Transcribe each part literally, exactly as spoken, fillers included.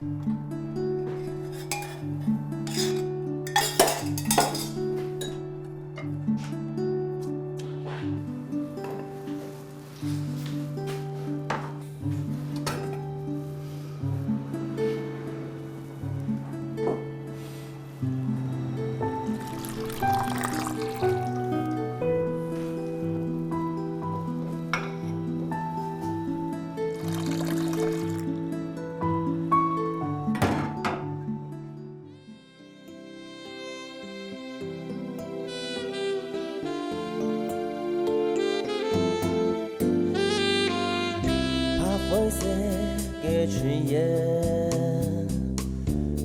白灰色个炊烟，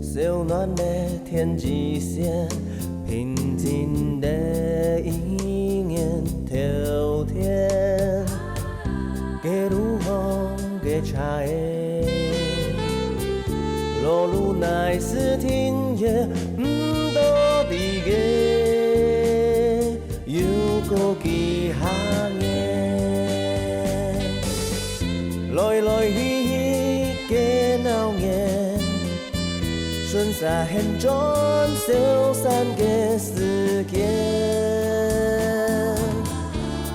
燒暖个天際線，平靜个一年秋天，街路項个車仔，落路哪時停个，毋知个。 又過幾下年，來來去去个鬧熱，順續現轉消散个時間，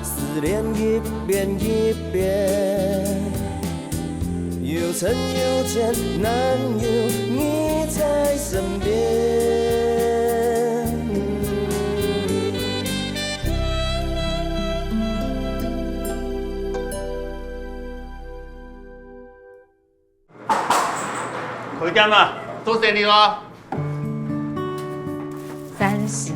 思念一遍一遍。 有深有淺，難有你在身邊。開店啦，做生理咯。三十，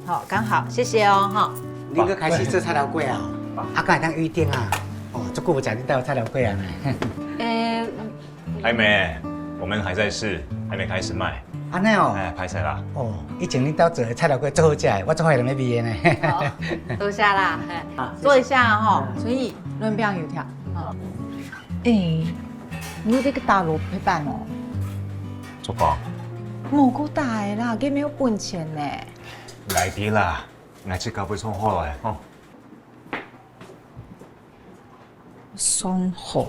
好，剛好，謝謝哦，哈。林哥開始做菜頭粿啊？啊，剛才當預定啊？哦，足久無食恁多菜頭粿啊呢。呃， 還沒，我們還在試，還沒開始賣。恁呢哦。哎，歹勢啦。哦，以前恁多做个菜頭粿最好食个，我最愛啉个味个呢。好，坐下啦，嘿，啊，坐一下哦，春雨，潤餅油條，好。哎，你有在該打蘿蔔粄哦？做工。莫過打个啦，該無本錢呢。來滴啦，來去搞杯沖好了吼。 上好。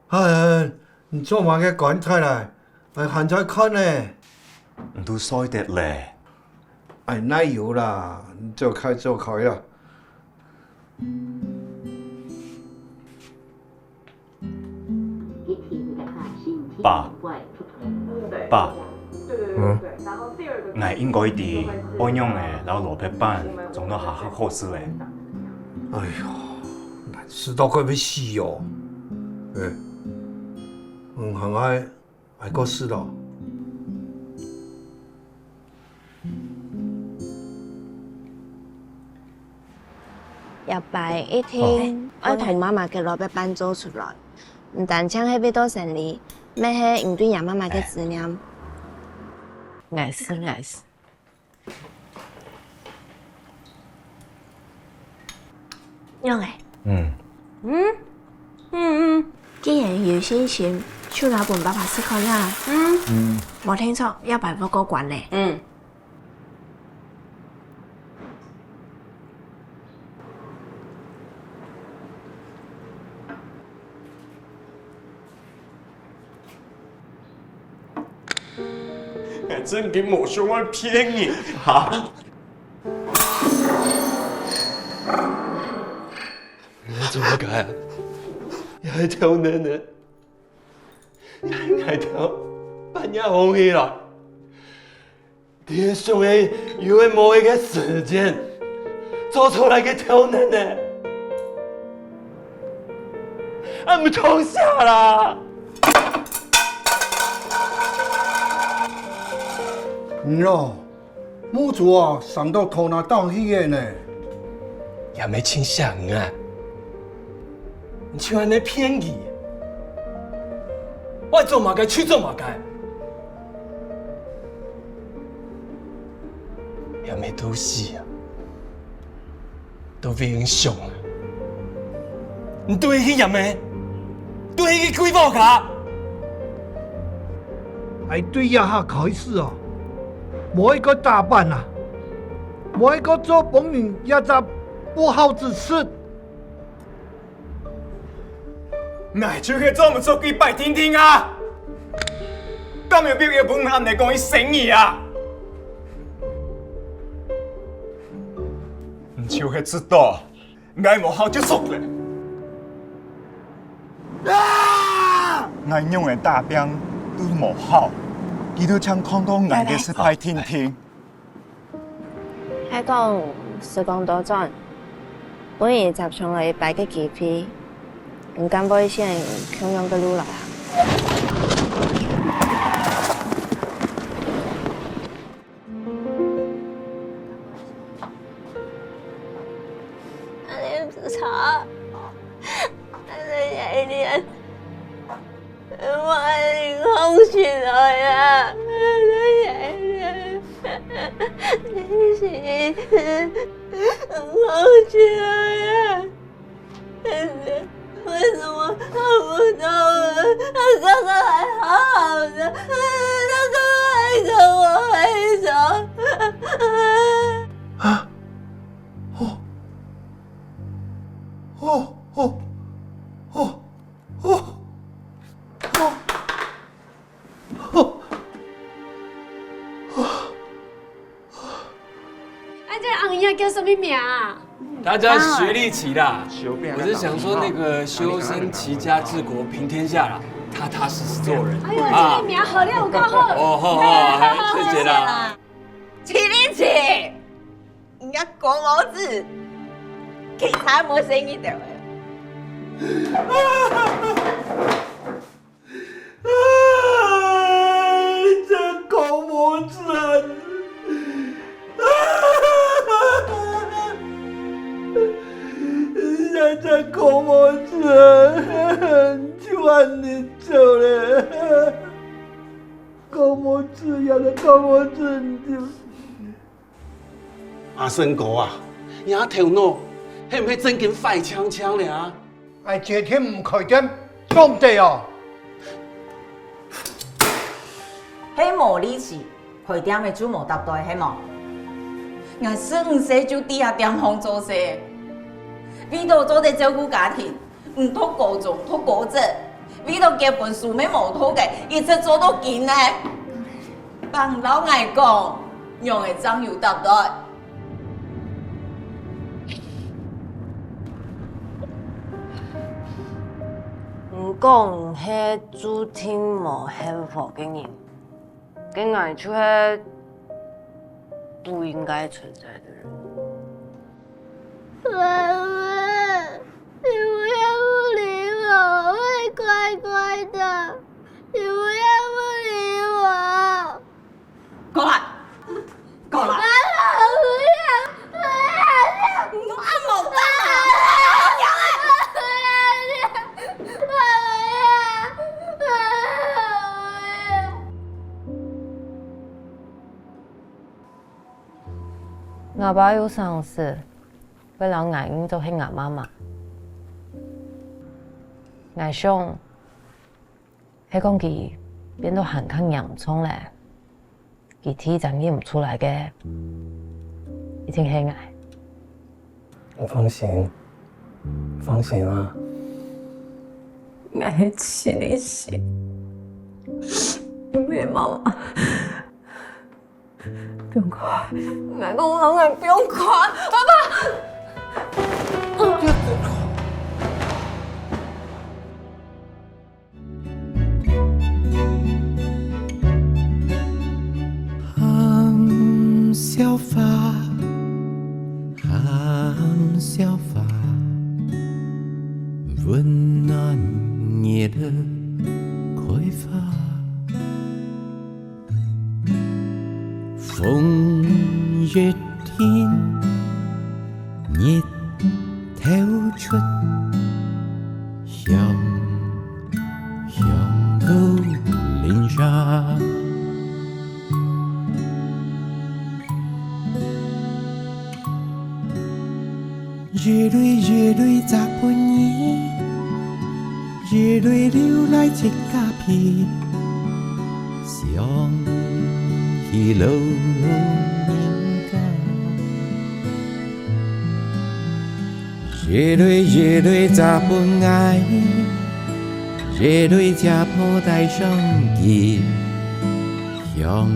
哎，你做麼个關忒來？還還在看呢？你都睡忒咧。哎，哪有啦，你走開，走開啦。 爸，爸，嗯？𠊎應該知愛仰仔摎蘿蔔粄裝到下下好勢咧。哎喲，難食到快欲死哦！哎，嗯，還愛，愛過試咯。 這擺一定愛同媽媽个蘿蔔粄做出來，毋單淨係為著生理，乜係你對若媽媽个思念。𠊎試，𠊎試。仰仔？嗯。嗯？嗯嗯。既然有信心，就拿分爸爸試看啦。嗯。嗯。無定著，這擺會過關咧。嗯。 𠊎正經無想愛騙你。哈？你做麼个啊？這係頭熝呢，𠊎頭半夜䟘起來。 天上个有个無个个時間，做出來个頭熝呢，啊，毋通寫啦！嗯咯，目珠啊，生到頭那當去个呢。也毋係盡像啊！ 你就恁呢騙佢，愛做麼个就做麼个。也毋係都死啊，都會影響啊！你對佢去也毋係，對佢去規劃卡。愛對這下開始哦，無一个打扮啊，無一个做幫人一隻不孝之事。 𠊎就係做毋出佢拜定定啊！敢有必要分𠊎恁樣講佢生意啊？你就係知道，𠊎無好結束了。啊！𠊎仰仔打拚都無效，佢都淨看到𠊎个失敗定定。 係講時光倒轉，分你接上來一擺个機會，你敢會選共樣个路來啊？恁樣毋著，恁樣有一年， 𠊎愛你䟘起來啊！你䟘起來啊！為什麼看不到我？他剛剛還好好的，他剛剛還跟我揮手。啊！哦，哦，哦，哦。 啊，這个阿姨啊，叫什麼名啊？他叫薛立奇啦。我是想說那個修身齊家治國平天下啦，踏踏實實做人。哎喲，啊。這个名好了，有夠好。哦，好，好，好，謝謝啦。薛立奇，你个狗毛子，警察無生意的。 啊，這狗毛子啊！這，這狗毛子啊，就恁樣走了。狗毛子呀，這狗毛子，你就 阿生哥啊，你个頭腦係毋係正經壞淨淨了啊？𠊎決定毋開店，總得哦！係無利息，開店个就無搭對，係無？𠊎十五歲就在這店項做事，為著做得照顧家庭， 毋讀高中，讀高職，為著結婚書乜無讀个，一直做到今呢。放摎𠊎講，仰仔正有搭對？你講係註定無幸福个人，該𠊎就係不應該存在的人。 媽媽，你不要不理我，我會乖乖的。你不要不理我。過來，過來。媽媽，不要，不要，不要。你都按摩棒啊！不要，不要，不要。 吾爸有生時，會摎𠊎認做係吾媽媽。𠊎想，係講佢變到還較嚴重咧，佢第一隻認毋出來个，一定係𠊎。你放心，放心啊。𠊎係真个心，因為媽媽 放開！𠊎講，𠊎放開！爸爸！含笑花，含笑花，溫暖你的開花。 風一停，日頭出，香，香到淋儕。 一蕊一蕊摘分你，一蕊留來自家鼻。想起一路人家，一蕊一蕊摘分𠊎，一蕊姐婆帶上去，向